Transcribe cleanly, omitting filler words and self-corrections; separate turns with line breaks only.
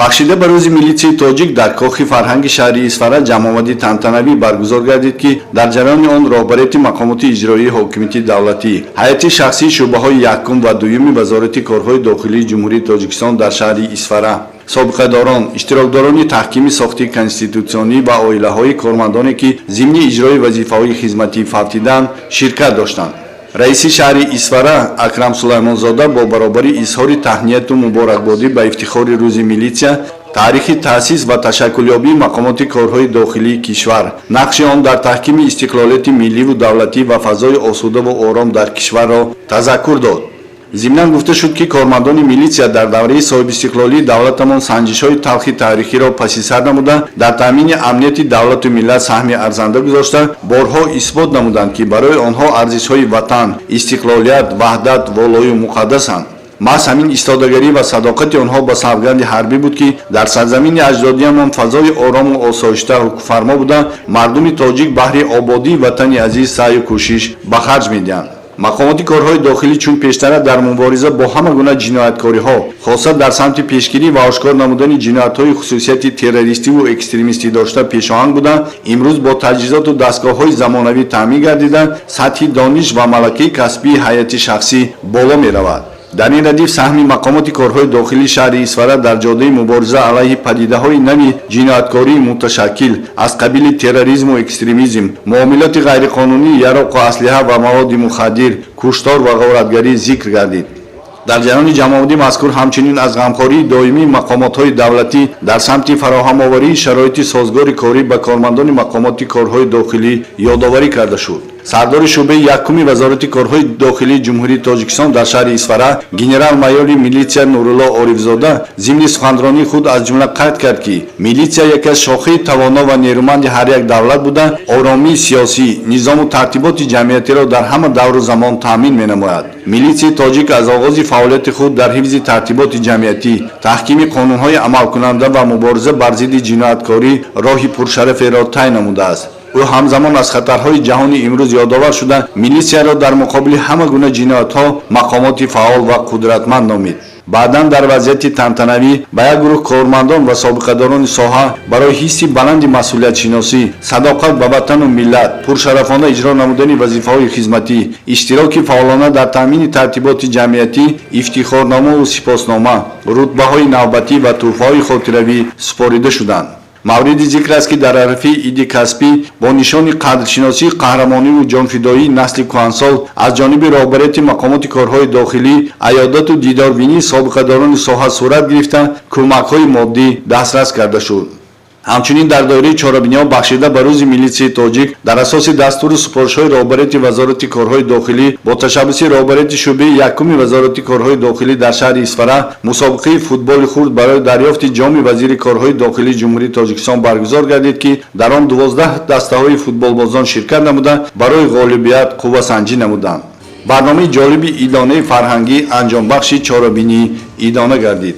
Бахшида ба Рӯзи милитсияи тоҷик дар Кохи фарҳанги шаҳри Исфара ҷамъомади тантанавӣ баргузор гардид, ки дар ҷараёни он роҳбарияти мақомоти иҷроии ҳокимияти давлатӣ, ҳайати шахсии шӯъбаҳои якум ва дуюми Вазорати корҳои дохилии Ҷумҳурии Тоҷикистон дар шаҳри Исфара, собиқадорон, иштирокдорони таҳкими сохти конститутсионӣ ва оилаҳои кормандоне, ки зимни иҷрои вазифаҳои хизматӣ фавтиданд, ширкат доштанд. Раиси шаҳри Исфара Акрам Сулаймонзода бо баробари изҳори таҳнияту муборакбодӣ ба ифтихори Рӯзи милитсия, таърихи таъсис ва ташаккулёбии мақомоти корҳои дохилии кишвар, нақши он дар таҳкими истиқлолияти милливу давлатӣ ва фазои осудаву ором дар кишварро тазаккур дод. Зимнан гуфта шуд, ки кормандони милитсия дар давраи соҳибистиқлолии давлатамон санҷишҳои талхи таърихиро паси сар намуда, дар таъмини амнияти давлату миллат саҳми арзанда гузошта, борҳо исбот намуданд, ки барои онҳо арзишҳои Ватан, истиқлолият, ваҳдат волою муқаддасанд. Маҳз ҳамин истодагарӣ ва садоқати онҳо ба савганди ҳарбӣ буд, ки дар сарзамини аҷдодиямон фазои орому осоишта ҳукмфармо буда, мардуми тоҷик баҳри ободии ватани азиз саъю кӯшиш ба харҷ медиҳанд. Мақомоти корҳои дохилӣ чун пештара дар мубориза бо ҳама гуна ҷинояткориҳо, хоса дар самти пешгирӣ ва ошкор намудани ҷиноятҳои хусусияти террористиву экстремистӣ дошта пешоҳанг буда, имрӯз бо таҷҳизоту дастгоҳҳои замонавӣ таъмин гардида, сатҳи дониш ва малакаи касбии ҳайати шахсӣ боло меравад. Дар ин радиф саҳми мақомоти корҳои дохилии шаҳри Исфара дар ҷодаи мубориза алайҳи падидаҳои нави ҷинояткории муташаккил аз қабили терроризму экстремизм, муомилоти ғайриқонунии яроқу аслиҳа ва маводи мухаддир, куштор ва ғоратгарӣ зикр гардид. Дар ҷараёни ҷамъомадии мазкур ҳамчунин аз ғамхории доимии мақомотҳои давлатӣ дар самти фароҳамоварии шароити созгори корӣ ба кормандони мақомоти корҳои дохилӣ ёдоварӣ карда шуд. Сардори шӯъбаи якуми Вазорати корҳои дохилии Ҷумҳурии Тоҷикистон дар шаҳри Исфара генерал-майори милитсия Нурулло Орифзода зимни суханронии худ аз ҷумла қайд кард, ки милитсия яке аз шохаи тавоно ва нерӯманди ҳар як давлат буда, оромии сиёсӣ, низому тартиботи ҷамъиятиро дар ҳама давру замон таъмин менамояд. Милитсияи тоҷик аз оғози фаъолияти худ дар ҳифзи тартиботи ҷамъиятӣ, таҳкими қонунҳои амалкунанда ва мубориза бар зидди ҷинояткорӣ роҳи пуршараферо тай намудааст. Ӯ ҳамзамон аз хатарҳои ҷаҳони имрӯз ёдовар шуда, милитсияро дар муқобили ҳама гуна ҷиноятҳо мақомоти фаъол ва қудратманд номид. Баъдан дар вазъияти тантанавӣ ба як гурӯҳ кормандон ва собиқадорони соҳа барои ҳисси баланди масъулиятшиносӣ, садоқат ба ватану миллат, пуршарафона иҷро намудани вазифаҳои хизматӣ, иштироки фаъолона дар таъмини тартиботи ҷамъиятӣ ифтихорномаву сипоснома, рутбаҳои навбатӣ ва тӯҳфаҳои хотиравӣ супорида шуданд. Мавриди зикр аст, ки дар арафаи иди касбӣ бо нишони қадршиносии қаҳрамониву ҷонфидоии насли кӯҳансол аз ҷониби роҳбарияти мақомоти корҳои дохилӣ аёдату дидорбинии собиқадорони соҳа сурат гирифта, кӯмакҳои моддӣ дастрас карда шуд. Ҳамчунин дар доираи чорабиниҳо бахшида ба Рӯзи милитсияи тоҷик дар асоси дастуру супоришҳои роҳбарияти Вазорати корҳои дохилӣ бо ташаббуси роҳбарияти шӯъбаи якуми Вазорати корҳои дохилӣ дар шаҳри Исфара мусобиқаи футболи хурд барои дарёфти ҷоми вазири корҳои дохилии Ҷумҳурии Тоҷикистон баргузор гардид, ки дар он 12 дастаҳои футболбозон ширкат намуда, барои ғолибият қуввасанҷӣ намуданд. Барномаи ҷолиби идонаи фарҳангӣ анҷомбахши чорабинӣ идона гардид.